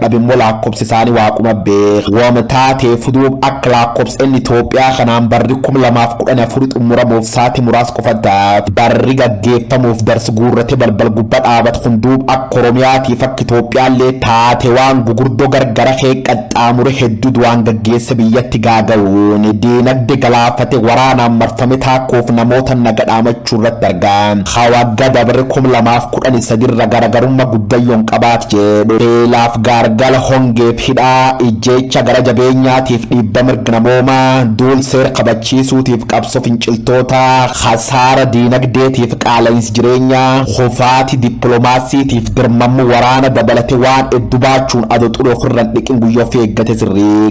Dhabimmoo lakkoofsi isaanii waaquma beeku. Wama taateef duub akka lakkoofsa inni Itoophiyaa kanaan barri 2014 xumuramuuf saati muraas qofa taate. Barri gaggeeffamuuf darsi guurrate balbal gubbaa dhaabatu kun duub akka Oromiyaatiif akka Itoophiyaallee taate waan gugurdoo gargara kee qaxxaamure hedduu waan gaggeessa biyyatti gaaga'uun diinagde galaafate waraanaan marfame taakkoof namoota naga dhaamachuu irratti argama. Hawagga dabre 2013 irra garagarummaa guddayyoon qabaat jedhu. Beelaaf gaargala hongeef hidhaa ijjeecha gara jabeenyaatiif dhiibba mirga namoomaa duul seera kabachiisuutiif qabsoo finciltoota hasaara diinagdeetiif qaala'insi jireenyaa kufaati dippiloomaasiitiif dirmammu waraana dabalate waan hedduu baachuun adoo xuree ofirra dhiqin guyyaa of eeggate sirrii.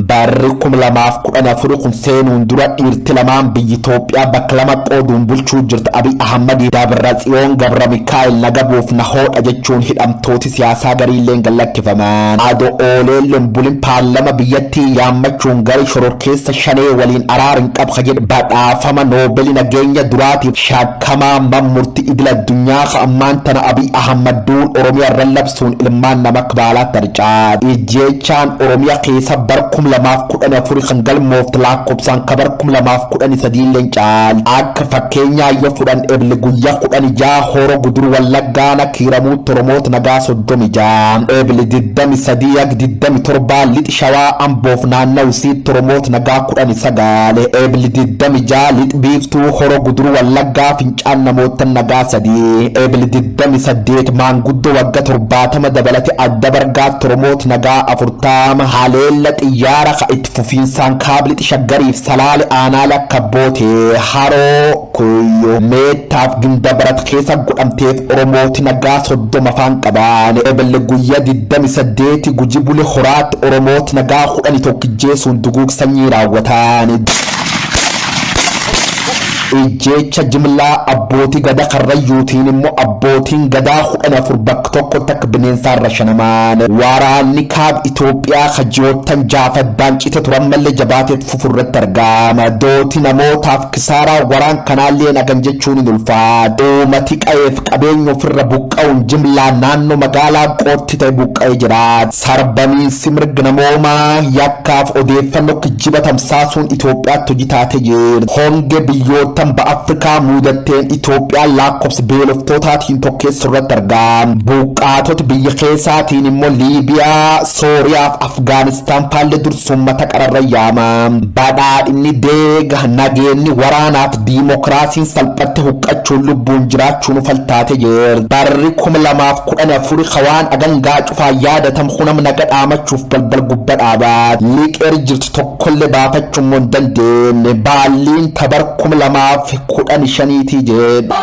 Barri 2014 kun seenuun dura dhiirti lamaan biyya Itoophiyaa bakka lama qooduun bulchuu jirtu Abiy Ahmad Dabra Tsiyoon Gabra Mikaa'el nagabuuf nahoodha jechuun hidhamtooti siyaasaa gariilleen gallakkifaman. Ado ooleelleen bulin paarlama biyyattii yaammachuun garii shororkeessa shanee waliin araar hin qabu jedhe badhaafama noobelii nageenya duraatiif shakkamaa murtii idil addunyaa ammaan tana Abiy Ahmad duul Oromiyaa irra labsuun ilmaan nama baalaatti harcaa. Ijjeechaan Oromiyaa keessa bar 2014 kan galmoofte lakkoofsaan kabar 2013 illee caal. Akka fakkeenyaa yoo fudhan ebile guyyaa 16 Horoo Guduruu Wallaggaana Kiiramuutti Oromoota nagaa 36. Ebile 23 ag 27 Lixi Shawaa Amboof naanna'u isiitti Oromoota nagaa 19. Ebile 26 Lixi Biiftuu Horoo Guduruu Wallaggaa Fincaan namoota nagaa 3. Ebile 28 maanguddoo waggaa 70 dabalate adda bargaatti Oromoota nagaa 40. Haleella xiyyaara ka itti fufiinsaan kaabli shaggariif salaale aanaa lakka boote haroo kuyyo meettaaf gindabarat keessa godhamteef Oromooti nagaa 30 afaan qaban. Ebile guyyaa 28 Guji Bule Horaatti Oromooti nagaa 11 jeesuun duguug sanyii raawwatan. Ijjeecha jimlaa abbootii gadaa karrayyuutiin immoo abbootiin gadaa 14 bakka tokkotti akka bineensaarra shanaman. Waraanni kaab Itoophiyaa kajiyoottan jaafaddaan cite turan mallee jabaateet fufurratti argama. Dooti namootaaf kisaaraa waraan kanaallee nagan jechuun hin ulfaatu. Uummati qa'eef qabeenya ofirra buqqa'uun jimlaa naannoo magaalaa qootti ta'e buqqa'ee jira. Sarbamiinsi mirga namoomaa yakkaaf odeeffannoo kijjiba tamsaasuun Itoophiyaatti hojii taatee jirti. Honge biyyoottan ba'a Afrikaa mudatteen Itoophiyaan lakkoofsa beeloftootaatiin tokkeessu irratti argama. Buqqaatota biyya keessaatiin immoo Liibiyaa, Sooriyaa fi Afgaanistaan faallee dursuun mata qararra yaama. Badhaadhinni deega nageenyi waraanaaf diimokiraasiin salphatti huqqachuun lubbuun jiraachuun faltaate jirti. Barri 2014 hawaan agangaa cufaa yaadatam hunam naga dhaamachuuf balbal gubba dhaabat. Liqeer jirtu tokkollee baafachuun hin dandeenye. Baalliin tabar 2015 jedhu.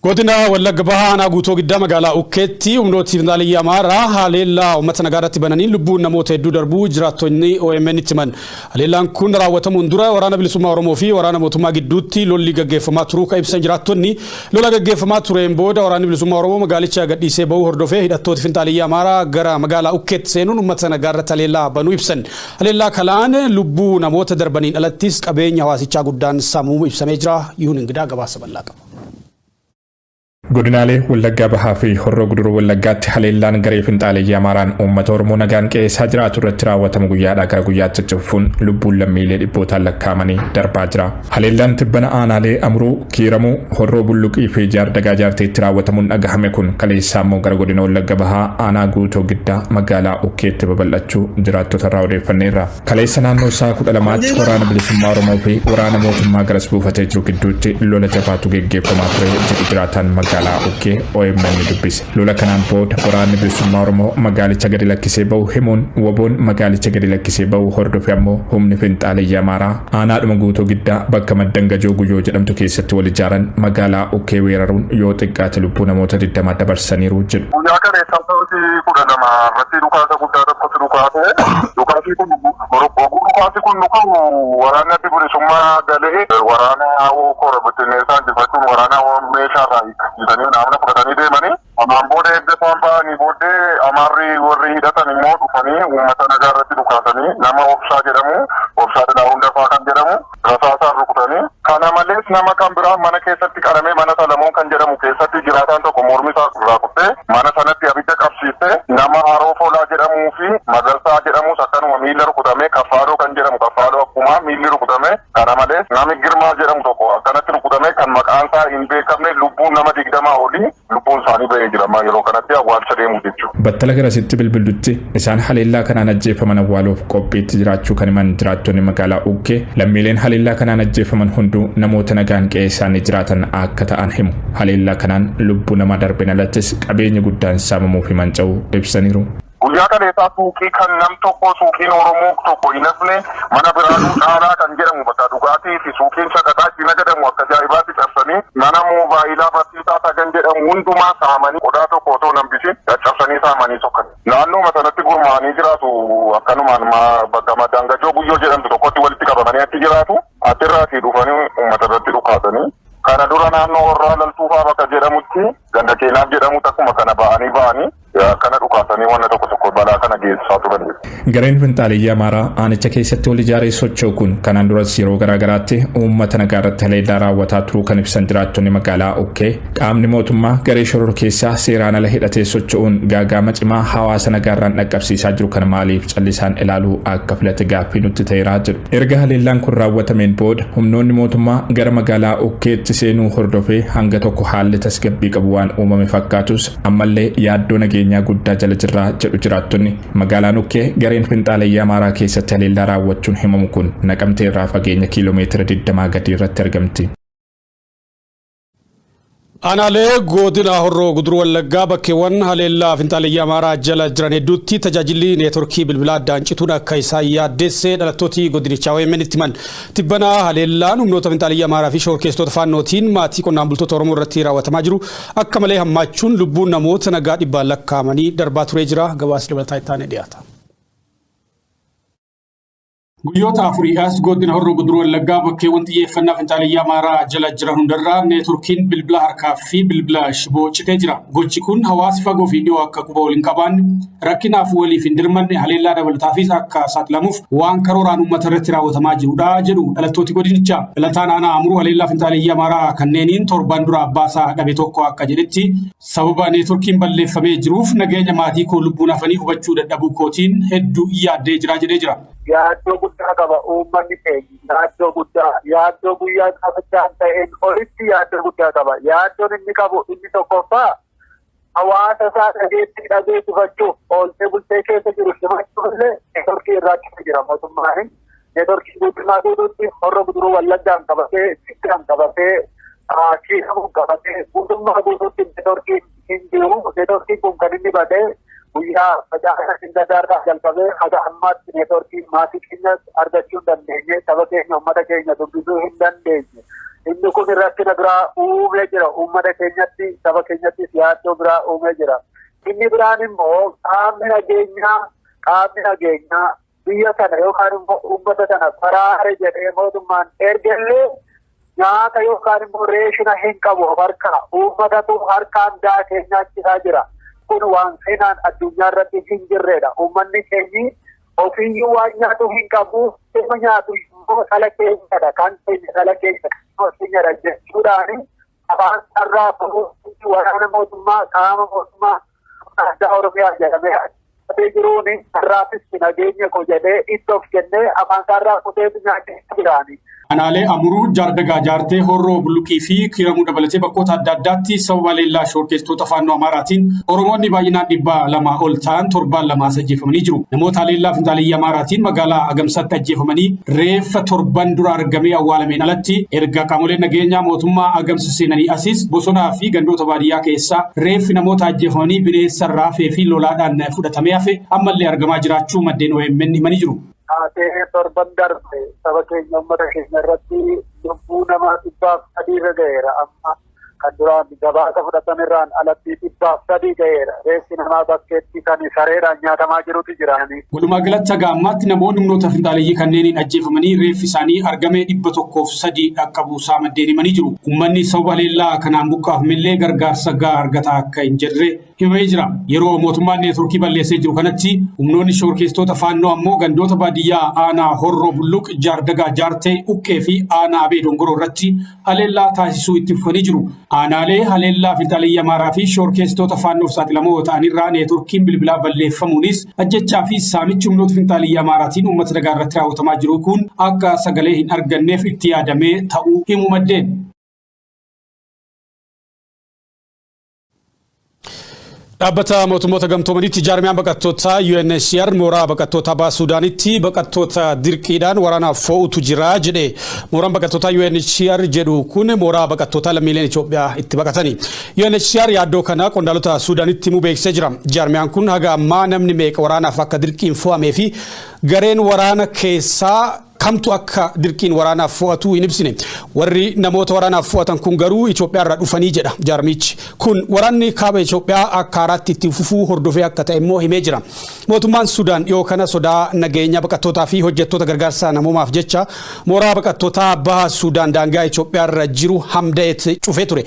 Godina Wallagga Bahaa aanaa Guutoo Giddaa magaalaa Ukkeetti humnooti finxaaliyyaa Amaaraa haleellaa uummata nagaa irratti bananiin lubbuun namoota hedduu darbuu jiraattonni OMN itti himan. Haleellaan kun raawwatamuun dura waraana bilisummaa Oromoo fi waraana mootummaa gidduutti lolli gaggeeffamaa turuu kan ibsan jiraattonni lola gaggeeffamaa tureen booda waraanni bilisummaa Oromoo magaalicha gadhiisee bahuu hordofee hidhattooti finxaaliyyaa Amaaraa gara magaalaa Ukkeetti seenuun uummata nagaa irratti haleellaa banuu ibsan. Haleellaa kanaan lubbuu namoota darbaniin alattis qabeenya hawaasichaa guddaan saamamuu ibsamee jira. Yihuun Ingidaa gabaasa bal'aa qaba. Godinaalee Wallaggaa Bahaa fi Horroo Guduruu Wallaggaatti haleellaan garee finxaaleeyyii Amaaraan uummata Oromoo nagaan qe'eessaa jiraatu irratti raawwatamu guyyaadhaa gara guyyaatti ciccifuun lubbuun lammiilee dhibbootaan lakkaa'amanii darbaa jira. Haleellaan tibbana aanaalee Amuruu, Kiiramuu, Horroo Bulluqii fi Jaardagaa Jaarteetti raawwatamuun dhagahame kun kaleessaa immoo gara godina Wallagga Bahaa aanaa Guutoo Giddaa magaalaa Ukkeetti babal'achuu jiraattota irraa odeeffanneerra. Kaleessa naannoo sa'a 12tti waraana bilisummaa Oromoo fi waraana mootummaa garas buufatee jiru gidduutti lola jabaatu geggeeffamaa ture jedhu jiraataan magaalaa Ukkee OMN dubbise. Lola kanaan booda waraanni bilisummaa Oromoo magaalicha gadi lakkisee bahu himuun WBOn magaalicha gadi lakkisee bahu hordofe ammoo humni finxaaleyyi Amaaraa aanaadhuma Guutoo Giddaa bakka maddan Gajoo Guyyoo jedhamtu keessatti wal ijaaran magaalaa Ukkee weeraruun yoo xiqqaate lubbuu namoota 20 dabarsaniiru jedhu. Guyyaa kaleessaa sa'aatii 12 irratti dhukaasa guddaa tokkotu dhukaase. Dhukaasni kun dhukaasi kun dhukamu waraanni adda bilisummaa galee waraana kora bittinneessaa injifachuun waraana meeshaa irraa hiikkisiisanii naamna fudhatanii deemanii. Amaan booda erga isaan ba'anii booddee Amaarri warri hidhatan immoo dhufanii uummata nagaa irratti dhukaasanii nama Obsaa jedhamu Obsaa Xilahuun Dafaa kan jedhamu rasaasaan rukutanii. Kana malees nama kan biraa mana keessatti qaramee mana Salamoon kan jedhamu keessatti Jiraataan tokko mormi isaa irraa kuttee mana sanatti abidda qabsiiste. Nama Haroo Folaa jedhamuu fi Magarsaa jedhamus akkanuma miilla rukutame. Kaffaaloo kan jedhamu, Kaffaaloo akkuma miilli rukutame. Kana malees nami Girmaa jedhamu tokko akkanatti rukutame, kan maqaan isaa hin beekamne. Lubbuun nama 20 olii lubbuun isaanii ba'ee jira amma yeroo kanatti awwaalcha deemu jechuudha. Battala garasitti bilbildutti isaan haleellaa kanaan ajjeefaman awwaaluuf qophiitti jiraachuu kan himan jiraattonni magaalaa Ukkee, lammiileen haleellaa kanaan ajjeefaman hunduu namoota nagaan qe'ee isaanii jiraatan akka ta'an himu. Haleellaa kanaan lubbuu namaa darbeen alattis qabeenya guddaan saamamuu fi manca'uu ibsaniiru. Guyyaa kaleessaa suuqii kan nam tokko, suuqiin Oromoo tokko hin hafne. Mana Biraanuu Caalaa kan jedhamu, bakka dhugaatii fi suuqiin shaqaxaa itti nagadamu, akka ajaa'ibaatti cabsanii, mana moobaayilaa barsiisaa Sagan jedhamu hundumaa saamanii, qodaa tokko otoo nambisin caccabsanii saamanii sokkan. Naannooma sanatti gurmaa'anii jiraatu. Akkanumaan bakka Madaangajoo Guyyoo jedhamtu tokkotti walitti qabamanii achi jiraatu. Achirraatii dhufanii uummata irratti dhukaasanii. Kana dura naannoo Horraa Laltuufaa bakka jedhamutti, ganda Keenaaf jedhamutti, akkuma kana ba'anii ba'anii akkana dhukaasanii wanna tokko tokko balaa kana geessisaa turan. Gareen finxaaleyyii Amaaraa aanicha keessatti wal ijaaree socho'u kun kanaan duras yeroo garaa garaatti uummata nagaa irratti haleellaa raawwataa turuu kan ibsan jiraattonni magaalaa Ukkee, qaamni mootummaa garee shoror keessaa seeraan ala hidhatee socho'uun gaagaama cimaa hawaasa nagaarraan dhaqqabsiisaa jiru kana maaliif callisaan ilaaluu akka filate gaaffii nutti ta'eeraa jedhu. Erga haleellaan kun raawwatameen booda humnoonni mootummaa gara magaalaa Ukkeetti seenuu hordofee hanga tokko haalli tasgabbii qabu waan uumame fakkaatus, ammallee yaaddoo nageenyaa guddaa jala jirraa jedhu jiraattonni. Magaalaan Ukkee gareen finxaaleyyii Amaaraa keessatti haleellaa raawwachuun himamu kun Naqamtee irraa fageenya kiiloomeetira 20 gadi irratti argamti. Aanaalee godina Horroo Guduruu Wallaggaa bakkeewwan haleellaa finxaaleyyii Amaaraa jala jiran hedduutti tajaajilli neetworkii bilbilaa addaan cituun akka isaan yaaddesse dhalattooti godinichaa OMN itti himan. Tibbanaa haleellaan humnoota finxaaleyyii Amaaraa fi shororkeessitoota Faannootiin maatii qonnaan bultoota Oromoo irratti raawwatamaa jiru akka malee hammaachuun lubbuun namoota nagaa dhibbaan lakkaa'amanii darbaa turee jira. Gabaasni dabalataa itti aanee dhiyaata. Guyyoota 4 as godina Horroo Guduruu Wallaggaa bakkeewwan xiyyeeffannaa finxaaleyyii Amaaraa jala jiran hundarraa neetworkiin bilbila harkaa fi bilbila shiboo citee jira. Gochi kun hawaasi fagoo fi dhiyoo akka quba waliin qabaanne, rakkinaaf waliif hin dirmanne, haleellaa dabalataafis akka saaxilamuuf waan karooraan uummata irratti raawwatamaa jirudha jedhu dhalattooti godinichaa. Dhalataan aanaa Amuruu haleellaa finxaaleyyii Amaaraa kanneeniin torban dura abbaasaa dhabe tokko akka jedhetti, sababa neetworkiin balleeffamee jiruuf nageenya maatii koo lubbuun hafanii hubachuu dadhabuu kootiin hedduu yaaddee jira jedhee jira. Yaaddoo guddaa qaba uummanni keenya, yaaddoo guddaa, yaaddoo guyyaa gaafachaan ta'een olitti yaaddoo guddaa qaba. Yaaddoon inni qabu inni tokkoffaa, hawaasa isaa dhageettii dhageessifachuuf, ooltee bultee keessa jiru simachuuf illee neetworkii irraa jira mootummaan. Neetworkii guutummaa guutuutti Horroo Guduruu Wallaggaan qabatee, Jiggaan qabatee, Kiiramuun qabatee, guutummaa guutuutti neetworkiin hin jiru. Neetworkiin kun kan inni badee guyyaa facaasaa Singadaarraa jalqabee haga ammaatti neetworkiin maatii keenya argachuu hin dandeenye, saba keenya, uummata keenya dubbisuu hin dandeenye. Inni kun rakkina biraa uumee jira uummata keenyatti, saba keenyattis yaaddoo biraa uumee jira. Inni biraan immoo qaamni nageenyaa biyya kana yookaan immoo uummata kana baraare jedhee mootummaan ergellee nyaata yookaan immoo reeshina hin qabu of harkaa. Uummatatu harkaan daakee nyaachisaa jira. Kun waan seenaan addunyaa irratti hin jirredha. Uummanni keenyi ofiiyyuu waan nyaatu hin qabu. Nama nyaatu immoo dhala keenyadha. Kan keenya, dhala keenya, keenyadha jechuudhaan afaan sarraa waraana mootummaa, qaama mootummaa addaa Oromiyaa jedhamee jiruun har'aafis nageenya koo jedhee itti of kennee afaan isaarraa kuteetu nyaachaa jiraani. Aanaalee Amuruu, Jaardagaa Jaartee, Horroo Bulluqii fi Kiiramuu dabalatee bakkoota adda addaatti sababa haleellaa shororkeessitoota Faannoo Amaaraatiin Oromoonni baay'inaan 200 ol ta'an torbaan lamaas ajjeefamanii jiru. Namoota haleellaa finxaaleyyii Amaaraatiin magaalaa Agamsaatti ajjeefamanii reeffa torban dura argamee awwaalameen alatti, erga qaamoleen nageenyaa mootummaa Agamsa seenanii asis bosonaa fi gandoota baadiyyaa keessaa reeffi namoota ajjeefamanii bineensa raafee fi lolaadhaan fudhatamee hafe ammallee argamaa jiraachuu maddeen OMN himanii jiru. Taatee torban darbe saba keenya, uummata keenya irratti lubbuu nama 300 irra ga'eera. Amma kan duraan gabaasa fudhatan irraan alatti 303 ga'eera. Reeffi namaa bakkeetti kan sareedhaan nyaatamaa jirutu jiraani. Walumaa galatti haga ammaatti namoonni humnoota finxaaleyyii kanneeniin ajjeefamanii reeffi isaanii argame 103 dhaqqabuusaa maddeen himanii jiru. Uummanni sababa haleellaa kanaan buqqaafamillee gargaarsa gahaa argataa akka hin jirre himamee jira. Yeroo mootummaan neetworkii balleessee jiru kanatti humnoonni shororkeessitoota Faannoo ammoo gandoota baadiyyaa aanaa Horroo Bulluq, Jaardagaa Jaartee, Uqqee fi aanaa Abee Dongoroo irratti haleellaa taasisuu itti fufanii jiru. Aanaalee haleellaa finxaaliyyi Amaaraa fi shororkeessitoota Faannoof saaxilamoo ta'anirraa neetworkiin bilbilaa balleeffamuunis ajjechaa fi saamichi humnoota finxaaliyyi Amaaraatiin uummata nagaa irratti raawwatamaa jiru kun akka sagalee hin arganneef itti yaadamee ta'uu himu maddeen. Dhaabbata mootummoota gamtoomaniitti jaarmiyaan baqattootaa UNHCR mooraa baqattootaa baha Suudaanitti baqattoota dirqiidhaan waraanaaf fo'utu jira jedhe. Mooraan baqattootaa UNHCR jedhu kun mooraa baqattootaa lammiileen Itoophiyaa itti baqatani. UNHCR yaaddoo kana qondaalota Suudaanitti himuu beeksisee jira. Jaarmiyaan kun haga ammaa namni meeqa waraanaaf akka dirqiin fo'amee fi gareen waraana keessaa kamtu akka dirqiin waraanaaf fo'atu hin ibsine. Warri namoota waraanaaf fo'atan kun garuu Itoophiyaarraa dhufanii jedha jaarmichi. Kun waraanni kaaba Itoophiyaa akka haaraatti itti fufuu hordofee akka ta'e immoo himee jira. Mootummaan Sudaan dhiyoo kana sodaa nageenya baqattootaa fi hojjettoota gargaarsa namoomaaf jecha mooraa baqattootaa baha Sudaan daangaa Itoophiyaarra jiru Hamda'eet cufee ture.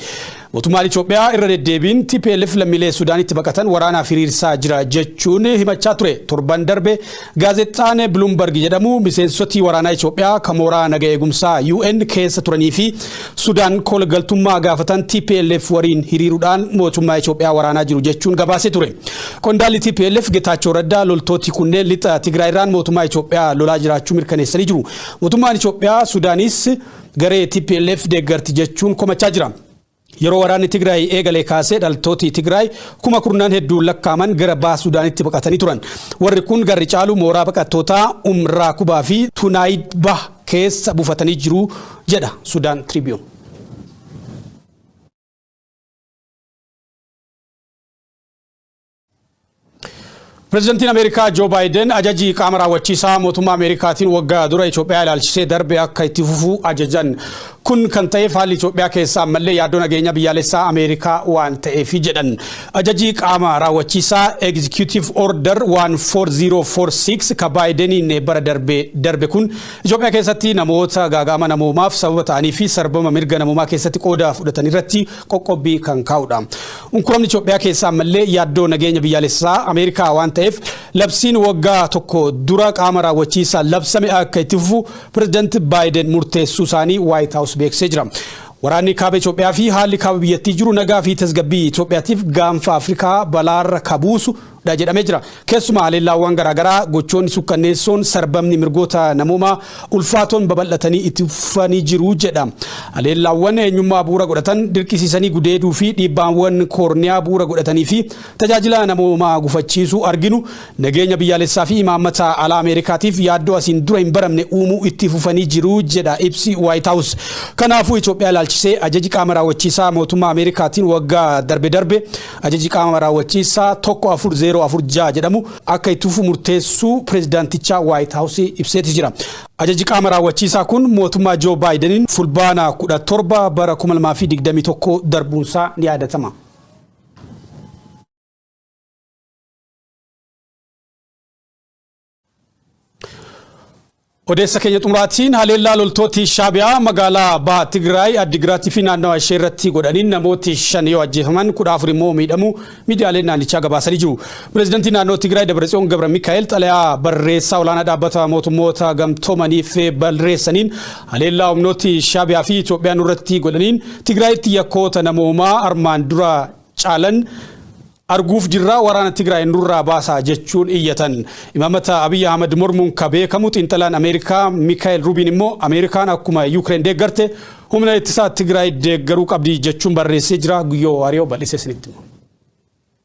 Mootummaan Itoophiyaa irra deddeebiin TPLF lammiilee Sudaanitti baqatan waraanaaf hiriirsaa jira jechuun himachaa ture. Torban darbe gaazexaan Bloomberg jedhamu miseensoti waraanaa Itoophiyaa kan mooraa naga eegumsaa UN keessa turanii fi Sudaan koolgaltummaa gaafatan TPLF waliin hiriiruudhaan mootummaa Itoophiyaa waraanaa jiru jechuun gabaasee ture. Qondaalli TPLF Getaachoo Raddaa loltooti kunneen lixa Tigraayirraan mootummaa Itoophiyaa lolaa jiraachuu mirkaneessanii jiru. Mootummaan Itoophiyaa Sudaanis garee TPLF deeggarti jechuun komachaa jira. Yeroo waraanni Tigraay eegalee kaasee dhaltooti Tigraay kuma kurnaan hedduun lakkaaman gara baha Sudaanitti baqatanii turan. Warri kun garri caalu mooraa baqattootaa Umraakubaa fi Tunaayidbah keessa buufatanii jiru jedha Sudaan Tribune. Pireezidantiin Ameerikaa Joo Baayiden ajaji qaama raawwachiisaa mootummaa Ameerikaatiin waggaa dura Itoophiyaa ilaalchisee darbe akka itti fufu ajajan. Kun kan ta'eef haalli Itoophiyaa keessaa ammallee yaaddoo nageenya biyyaalessaa Ameerikaa waan ta'eef jedhan. Ajaji qaama raawwachiisaa Executive Order 14046 ka Baayideniin bara darbe darbe kun Itoophiyaa keessatti namoota gaaga'ama namoomaaf sababa ta'anii fi sarbama mirga namoomaa keessatti qooda fudhatan irratti qoqqobbii kan kaa'udha. Unkuramni Itoophiyaa keessaa ammallee yaaddoo nageenya biyyaalessaa Ameerikaa waan ta'eef labsiin waggaa tokko dura qaama raawwachiisaa labsame akka itti fufu Pireezidaanti Baayiden murteessuu isaanii White House beeksisee jira. Waraanni kaaba Itoophiyaa fi haalli kaaba biyyattii jiru nagaa fi tasgabbii Itoophiyaatiif gaanfa Afrikaa balaarra kabuusu dha jedhamee jira. Keessumaa haleellaawwan garaagaraa gochoonni sukkanneessoon sarbamni mirgoota namoomaa ulfaatoon babal'atanii itti fufanii jiru jedha. Haleellaawwan eenyummaa bu'uura godhatan dirqisiisanii gudeeduu fi dhiibbaawwan koorniyaa bu'uura godhatanii fi tajaajila namoomaa gufachiisuu arginu nageenya biyyaalessaa fi imaammata alaa Ameerikaatiif yaaddoo asiin dura hin baramne uumuu itti fufanii jiru jedha ibsi White House. Kanaafuu Itoophiyaa ilaalchisee ajaji qaama raawwachiisaa mootummaa Ameerikaatiin waggaa darbe darbe ajaji qaama raawwachiisaa 14046 jedhamu akka itti fufu murteessuu pireezidaantichaa White House ibseeti jira. Ajaji qaama raawwachiisaa kun mootummaa Joo Baayideniin Fulbaana 17 bara 2021 darbuunsaa ni yaadatama. Odeessa keenya xumuraatiin haleellaa loltooti Shaabiyaa magaalaa Baha Tigraay Addigiraatii fi naannawa ishee irratti godhaniin namooti 5 yoo ajjeefaman 14 immoo miidhamuu miidiyaaleen naannichaa gabaasanii jiru. Pireezidantii naannoo Tigraay Dabratsiyoon Gabra Mikaa'el xalayaa barreessaa olaanaa dhaabbata mootummoota gamtoomaniif barreessaniin haleellaa humnooti Shaabiyaa fi Itoophiyaan irratti godhaniin Tigraayitti yakkoota namoomaa armaan dura caalan arguuf jirra, waraana Tigraay nurraa baasaa jechuun iyyatan. Imaammata Abiy Ahmad mormuun ka beekamu xiinxalaan Ameerikaa Mikaa'el Rubiin immoo Ameerikaan akkuma Yuukireen deeggarte humna ittisaa Tigraay deeggaruu qabdi jechuun barreessee jira. Guyyoo Waariyoo bal'isee isinitti hima.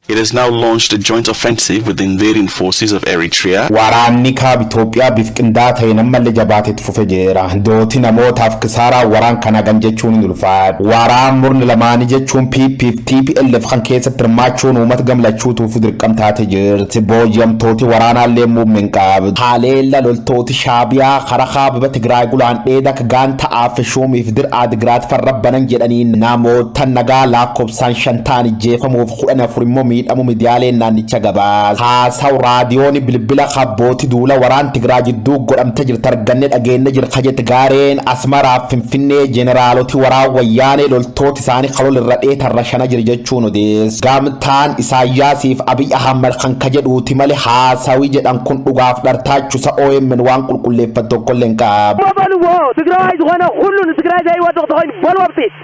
It has now launched a joint offensive with the invading forces of Eritrea. Waraanni kaaba Itoophiyaa bif qindaa'aa ta'een ammallee jabaatee itti fufe jira. Dooti namootaaf kisaaraa waraan kana gan jechuun hin ulfaatu. Waraan murni lamaanii jechuun PP fi TPLF kan keessatti hirmaachuun uummata gamlachuutuuf dirqam taate jirti. Booji'amtooti waraanaallee muummeen qabdu. Haleella loltooti Shaabiyaa karaa kaaba Tigraay gulaan dheeda akka gaanta Afishuumiif dir'aa Digraat farra banan jedhanii namoota nagaa lakkoofsaan 5 ta'an ijjeefamuuf 14 immoo miidhamu miidiyaaleen naannicha gabaasa. Haasaw raadiyooni bilbila kabbooti duula waraan Tigraay jidduu godhamte jirti arganne dhageenye jira kajet gaareen Asmaraaf Finfinnee jeneraaloti waraan wayyaanee loltooti isaanii kalol irra dheetarra shana jira jechuun odeessa. Gamtaan Isaayyaasiif Abiy Ahmad kan kajedhuuti malee haasawi jedhan kun dhugaaf dhartaachusa OMN waan qulqulleeffatu tokkollee hin qabu. በልዎ ትግራዋይ ዝኾነ ኩሉ ንትግራይ ዘይወድቕ ተኮይኑ በልዎ ብጥይት።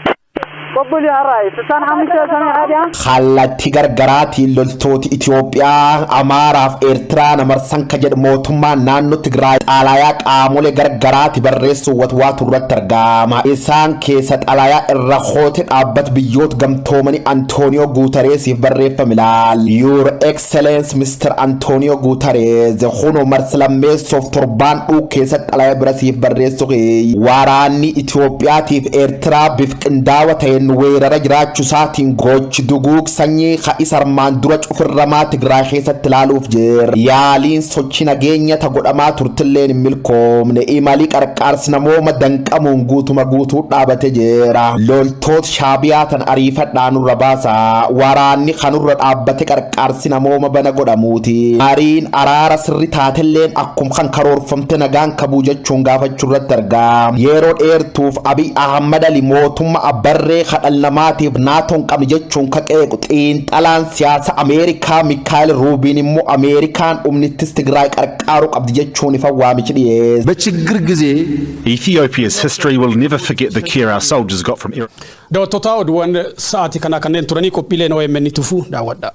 Kallattii gargaraatiin loltooti Itoophiyaa Amaaraaf Eertiraa namarsan ka jedhu mootummaan naannoo Tigraay xalayaa qaamolee gargaraati barreessuun watwaatu irratti argama. Isaan keessa xalayaa irra hoote dhaabbata biyyoota gamtoomanii Antooniyoo Guutareesiif barreeffame ilaal. "Your Excellence Mr. Antonio Guterres, kunoo marsa lammeessoof torbaan dhuu keessatti xalayaa birasiif barreessu. Waraanni Itoophiyaatiif Eertiraa bif qindaawa ta'een weerara jiraachuu isaatiin gochi duguug sanyii ka isa armaan dura cufirramaa Tigraay keessatti ilaaluuf jira. Yaaliin sochii nageenya ta godhamaa turtilleen hin milkoomne. Imalii qarqaarsi namooma danqamuun guutuma guutuu dhaabate jira. Loltoota Shaabiyaa tan ariifadhaa nurra baasa. Waraanni kanurra dhaabbate qarqaarsi namooma bana godhamuuti. Mariin araara sirri taatelleen akkum kan karoorfamte nagaan kabuu jechuun gaafachuu irratti argaa. Yeroo dheertuuf Abiy Ahmad Ali mootummaa abbarree kadhal namaatiif naatoon qabne jechuun ka qeequ xiinxalaan siyaasa Ameerikaa Mikaayil Ruubiin immoo Ameerikaan humnittis Tigraay qarqaaruu qabdi jechuun ifa waamichi dhiyeesse. በችግር ጊዜ Ethiopia's history will never forget the care our soldiers got from Eritrea. Daawwattoota, oduuwwan sa'aatii kanaa kanneen turanii. Qophiileen OMN tufuu daawwadha.